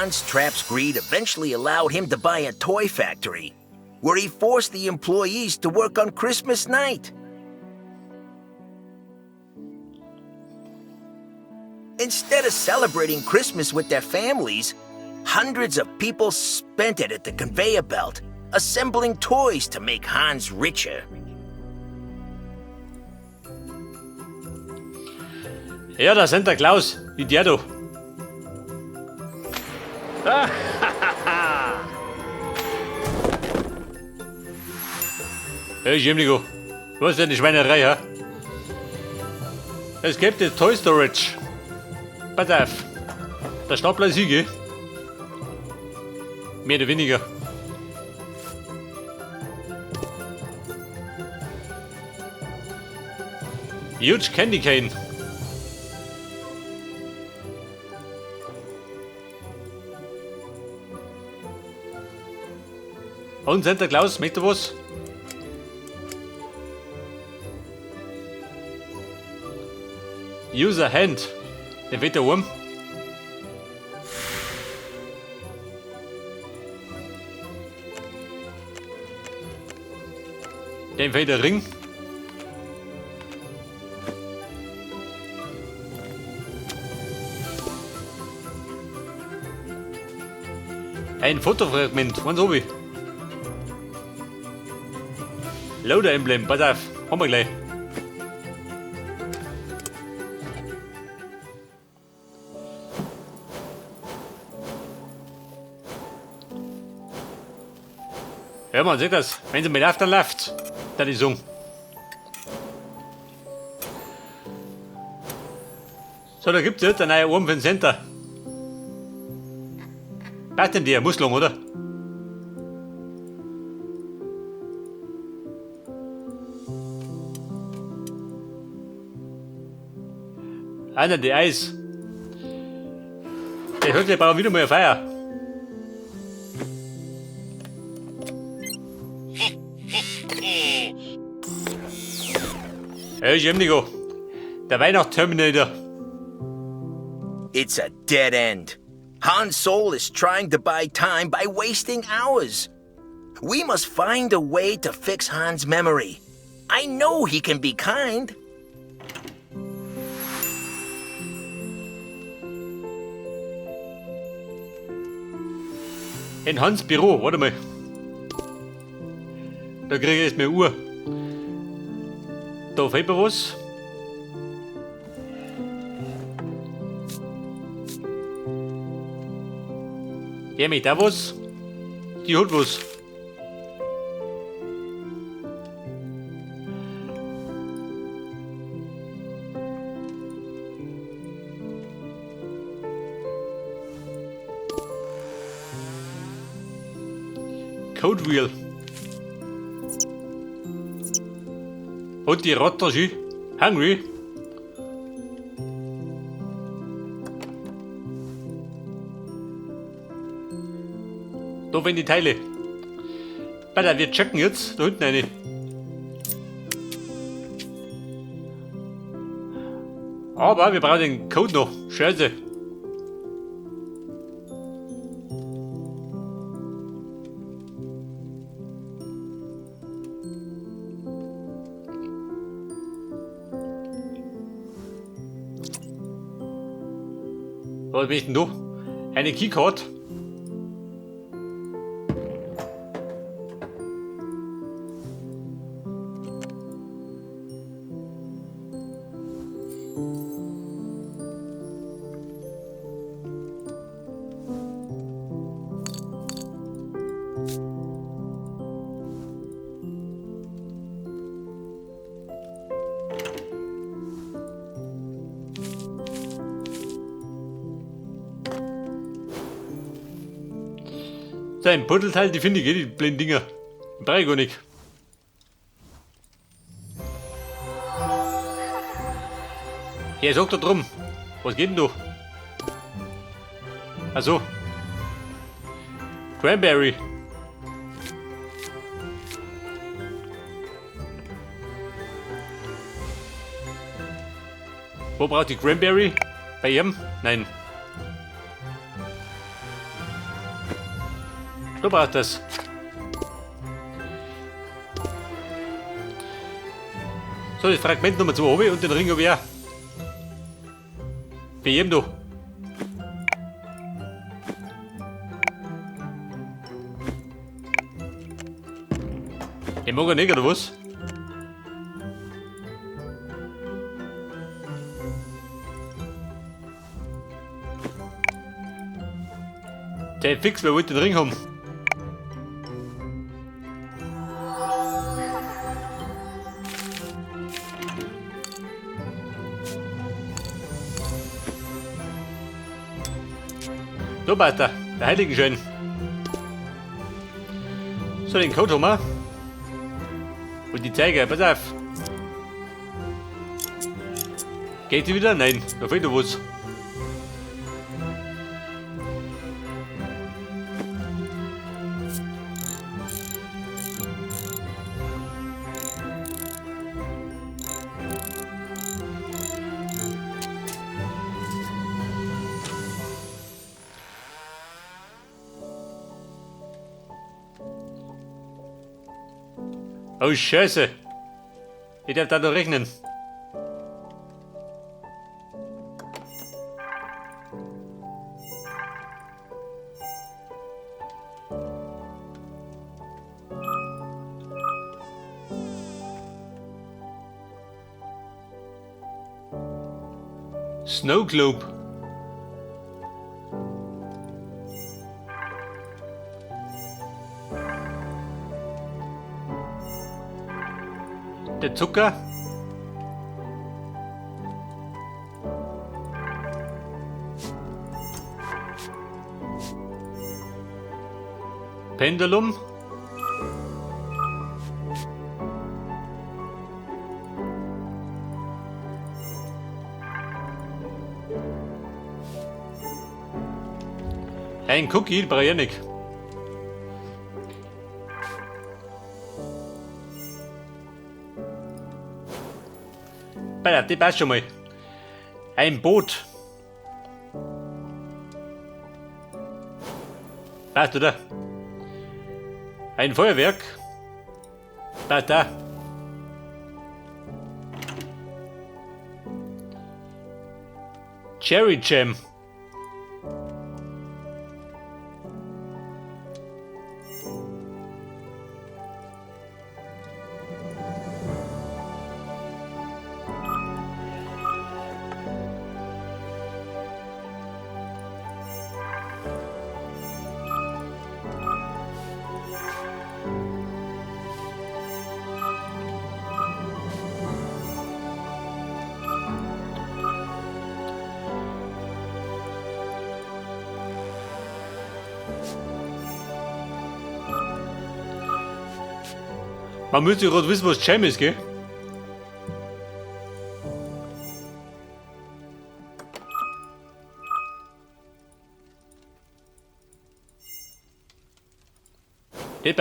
Hans Trapp's greed eventually allowed him to buy a toy factory, where he forced the employees to work on Christmas night. Instead of celebrating Christmas with their families, hundreds of people spent it at the conveyor belt, assembling toys to make Hans richer. Ja, der Santa Claus, wie der da. Hey, Jimnigo, was ist denn die Schweinerei, hä? Es gibt das Toy Storage. Pass auf. Der Stapler ist hier, Mehr oder weniger. Huge Candy Cane. Und Santa Claus, möchte was? User Hand. Den fehlt der Wurm. Dem fehlt der Ring. Ein Fotofragment von Sobi. Loader Emblem, pass auf, haben wir gleich. Ja, man sieht das. Wenn sie mit läuft, dann läuft's. Dann ist so. So, da gibt's jetzt eine neue Arm für den Center. Passt denn der? Muss lang, oder? Einer, die Eis. Der hört, der braucht wieder mal ein Feuer. Hey, Jimnigo. Der Weihnachtsterminator. It's a dead end. Han Sol is trying to buy time by wasting hours. We must find a way to fix Han's memory. I know he can be kind. In Hans Büro, warte mal. Da krieg ich erst mal Uhr. Da fehlt mir was. Der möchte auch was. Die hat was. Code Wheel. Und die Rotter schön. Hungry. Da werden die Teile. Warte, wir checken jetzt. Da hinten eine. Aber wir brauchen den Code noch. Scheiße. Was bin ich denn da? Eine Keycard. So, ein Puzzleteil, die finde ich eh, die blinden Dinger. Brauche ich gar nicht. Ja, sag da drum. Was geht denn da? Achso. Cranberry. Wo braucht die Cranberry? Bei ihm? Nein. Du brauchst das. So, das Fragment Nummer 2 habe ich und den Ring habe ich auch. Bei jedem da. Den mag er nicht, oder was? Der fix, wer wollte den Ring haben? So, passt er. Der Heiligenschein. So, den Code haben wir. Und die Zeiger, pass auf. Geht die wieder? Nein, da fehlt noch was. Oh Scheiße. Ich darf da noch rechnen. Snow Globe. Der Zucker. Pendulum. Ein Cookie brauche ich nicht. Bei, die passt schon mal. Ein Boot. Passt, oder? Ein Feuerwerk. Passt da. Cherry Jam. Man müsste gerade wissen, was Jam ist, gell? Det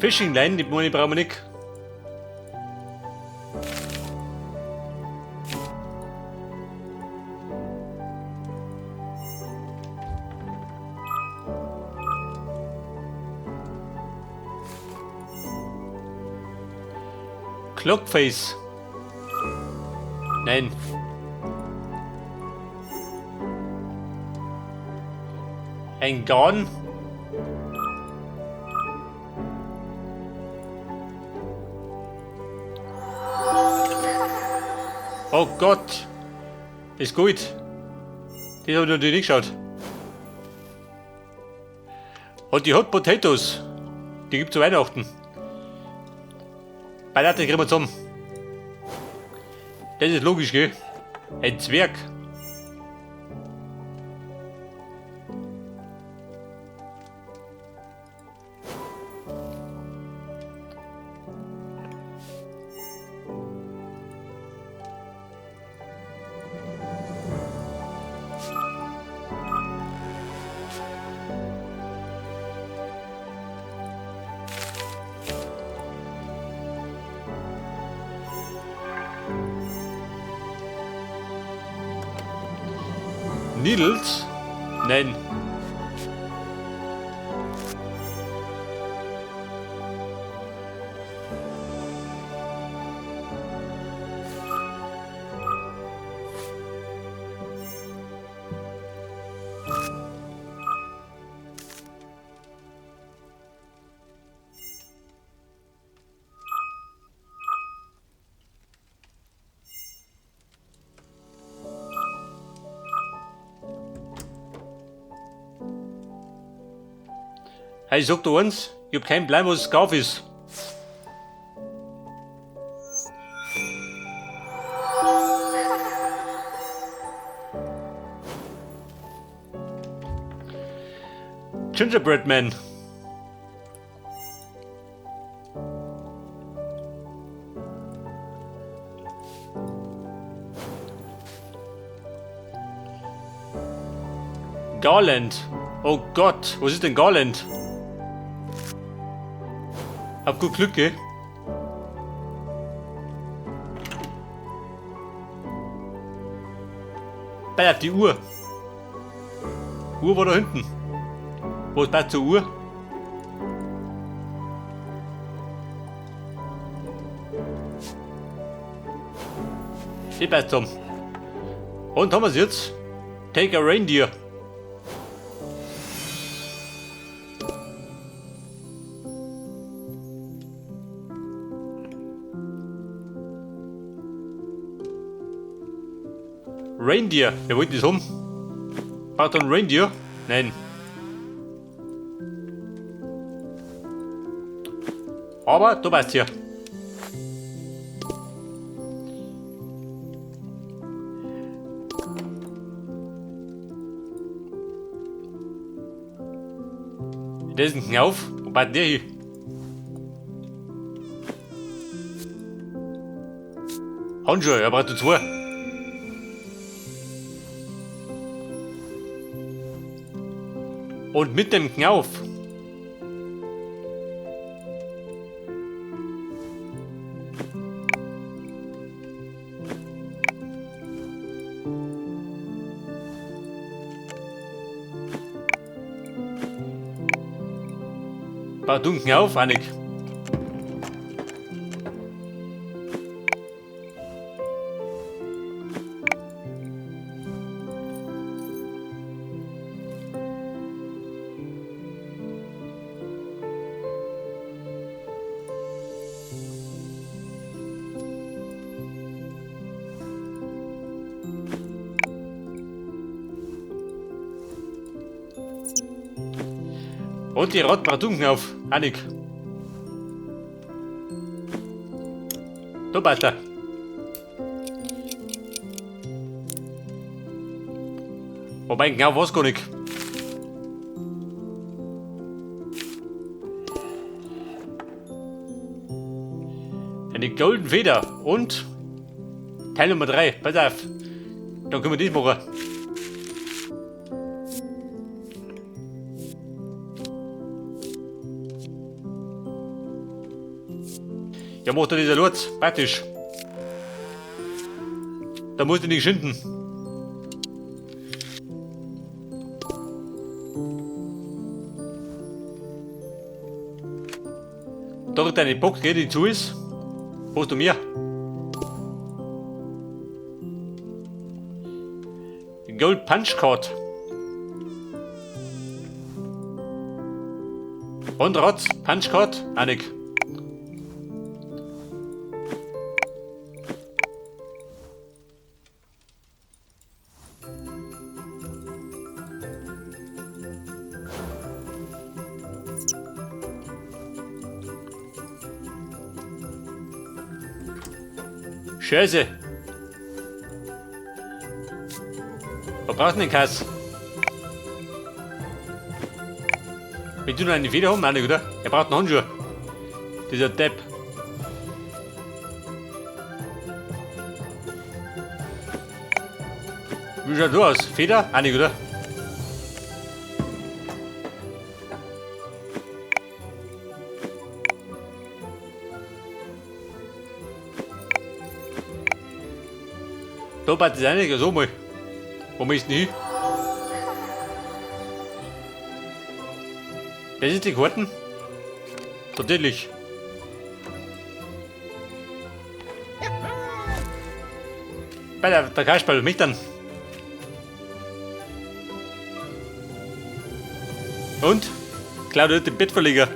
Fishing Line, die brauchen wir nicht. Clockface. Nein. Ein Garn. Oh Gott. Ist gut. Das habe ich natürlich nicht geschaut. Und die Hot Potatoes. Die gibt's zu Weihnachten. Beiseite, kriegen wir zusammen. Das ist logisch, gell? Ein Zwerg. Needles? Nein. Hey, ich sag dir eins, ich hab keinen Plan, was es Kauf ist. Gingerbread Man. Garland. Oh Gott, was ist denn Garland? Hab gut Glück, gell? Bei auf die Uhr. Uhr war da hinten. Wo ist bei zur Uhr? Ich passt zusammen. Und haben wir's jetzt? Take a reindeer. Reindeer. Wer wollte das haben? Braucht ein Reindeer? Nein. Aber du weißt ja. Das ist ein Knauf. Wo war der hier? Handschuhe, er braucht zwei. Und mit dem Knauf. War du einen Knauf, Annik? Und die Rot braucht einen Knauf, Annik. Du passt da. Wobei, genau weiß gar nicht. Eine Golden Feder und Teil Nummer 3. Pass auf. Dann können wir das machen. Ja, macht er dieser Lurz. Praktisch. Da musst du nicht schinden. Da wird deine Box, die zu ist. Hast du mir? Gold Punch Card. Und Rotz, Punch Card, Annik. Scheiße. Wo brauchst du denn den Kass? Wenn du noch eine Feder haben, Annik, oder? Er braucht einen Handschuh. Dieser Depp. Wie schaut du aus? Feder? Annik, oder? Da passt das auch nicht, so mal. Wo möchtest du denn hin? Das ist die Karten? Natürlich. Bei der Kasperl, mich dann. Und? Claudia hat den Bettverleger.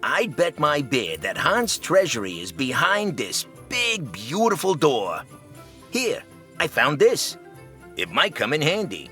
I'd bet my beard that Han's treasury is behind this big, beautiful door. Here, I found this. It might come in handy.